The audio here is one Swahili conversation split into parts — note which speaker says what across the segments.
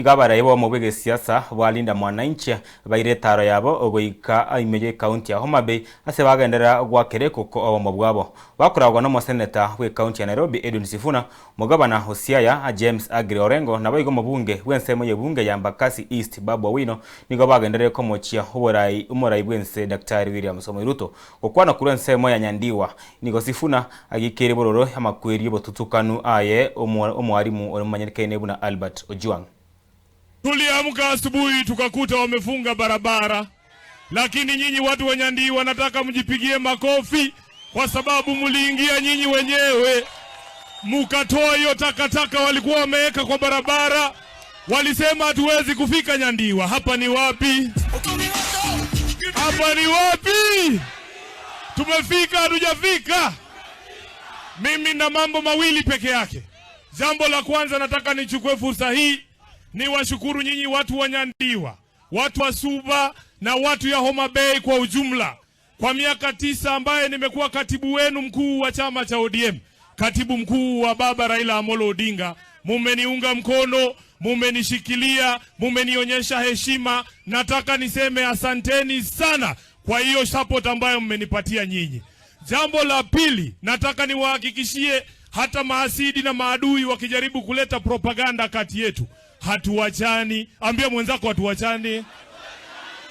Speaker 1: Iga abarai b'obomo bw'egesiasa bwa Linda Mwananchi baire etaro yabo goika ime y'ekaunti ya Homa Bay ase bagenderera goakera ekoko obomo bwabo. Bakoragwa n'omoseneta bw'ekaunti ya Nairobi Edwin Sifuna, omogabana o Siaya James Aggrey Orengo naboigo omobunge bw'ensemo y'ebunge ya Embakasi East Babu Owino nigo bagenderere komochia oborai omorai bw'ense Daktari William Samoei Ruto. Gokwana korwa ensemo ya Nyandiwa nigo Sifuna agikeire bororo amakweri y'obotutukanu aye omwarimu ore momanyekaine buna Albert Ojwang.
Speaker 2: Tuliamka asubuhi tukakuta wamefunga barabara, lakini nyinyi watu wa Nyandiwa nataka mjipigie makofi kwa sababu mliingia nyinyi wenyewe mukatoa hiyo takataka walikuwa wameweka kwa barabara. Walisema hatuwezi kufika Nyandiwa. Hapa ni wapi? Hapa ni wapi? Tumefika, hatujafika? Mimi na mambo mawili peke yake. Jambo la kwanza, nataka nichukue fursa hii niwashukuru nyinyi watu wa Nyandiwa, watu wa Suba na watu ya Homa Bay kwa ujumla kwa miaka 9 ambaye nimekuwa katibu wenu mkuu wa chama cha ODM, katibu mkuu wa baba Raila Amolo Odinga. Mumeniunga mkono, mumenishikilia, mumenionyesha heshima. Nataka niseme asanteni sana kwa hiyo support ambayo mmenipatia nyinyi. Jambo la pili, nataka niwahakikishie hata mahasidi na maadui wakijaribu kuleta propaganda kati yetu, hatuwachani. Ambia mwenzako hatuwachani,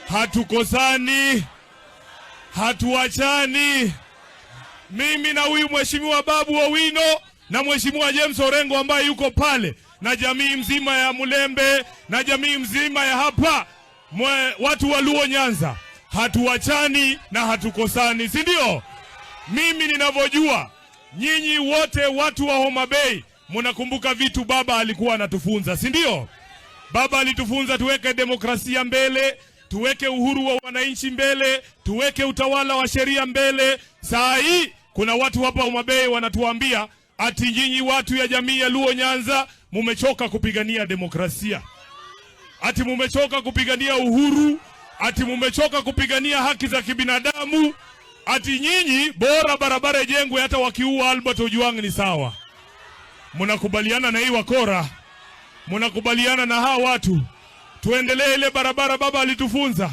Speaker 2: hatukosani, hatuwachani. Mimi na huyu mheshimiwa Babu Owino na mheshimiwa James Orengo ambaye yuko pale na jamii mzima ya Mulembe na jamii mzima ya hapa watu wa Luo Nyanza, hatuwachani na hatukosani, si ndio? Mimi ninavyojua nyinyi wote watu wa Homa Bay mnakumbuka vitu baba alikuwa anatufunza, si ndio? Baba alitufunza tuweke demokrasia mbele, tuweke uhuru wa wananchi mbele, tuweke utawala wa sheria mbele. Saa hii kuna watu hapa Homa Bay wanatuambia ati nyinyi watu ya jamii ya Luo Nyanza mumechoka kupigania demokrasia, ati mumechoka kupigania uhuru, ati mumechoka kupigania haki za kibinadamu, ati nyinyi bora barabara ijengwe, hata wakiua Albert Ojwang ni sawa. Mnakubaliana na hii wakora? Mnakubaliana na hawa watu? Tuendelee ile barabara baba alitufunza,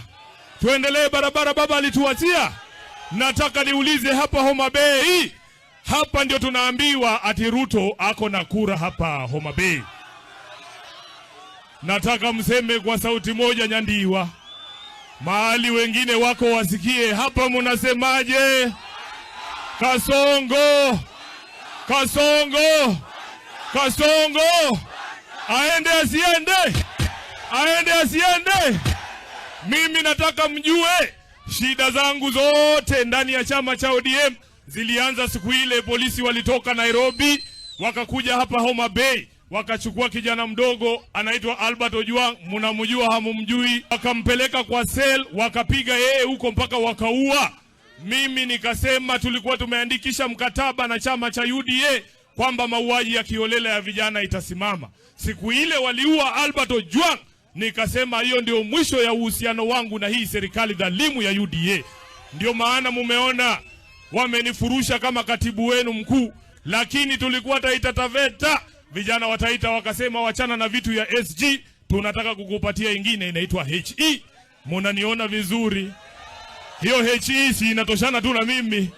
Speaker 2: tuendelee barabara baba alituachia. Nataka niulize hapa Homa Bay, hapa ndio tunaambiwa ati Ruto ako na kura hapa Homa Bay. Nataka mseme kwa sauti moja, Nyandiwa, mahali wengine wako wasikie. Hapa munasemaje? Kasongo, Kasongo, Kasongo aende asiende? Aende asiende? Mimi nataka mjue shida zangu zote ndani ya chama cha ODM zilianza siku ile polisi walitoka Nairobi wakakuja hapa Homa Bay wakachukua kijana mdogo anaitwa Albert Ojwang, mnamjua hamumjui, wakampeleka kwa cell wakapiga yeye huko mpaka wakaua. Mimi nikasema tulikuwa tumeandikisha mkataba na chama cha UDA kwamba mauaji ya kiholela ya vijana itasimama. Siku ile waliua Albert Ojwang, nikasema hiyo ndio mwisho ya uhusiano wangu na hii serikali dhalimu ya UDA. Ndio maana mumeona wamenifurusha kama katibu wenu mkuu, lakini tulikuwa Taita Taveta, vijana wa Taita wakasema wachana na vitu ya SG, tunataka kukupatia ingine inaitwa HE. Munaniona vizuri? Hiyo HE si inatoshana tu na mimi.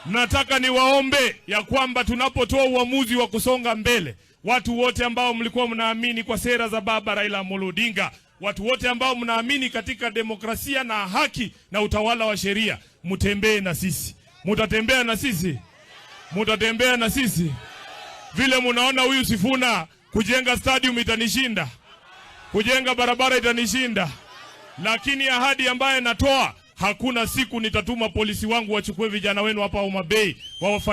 Speaker 2: Nataka niwaombe ya kwamba tunapotoa uamuzi wa kusonga mbele, watu wote ambao mlikuwa mnaamini kwa sera za baba Raila Amolo Odinga, watu wote ambao mnaamini katika demokrasia na haki na utawala wa sheria, mtembee na sisi. Mutatembea na sisi? Mutatembea na sisi? Vile munaona huyu Sifuna kujenga stadium itanishinda, kujenga barabara itanishinda, lakini ahadi ambaye natoa, hakuna siku nitatuma polisi wangu wachukue vijana wenu hapa Homa Bay.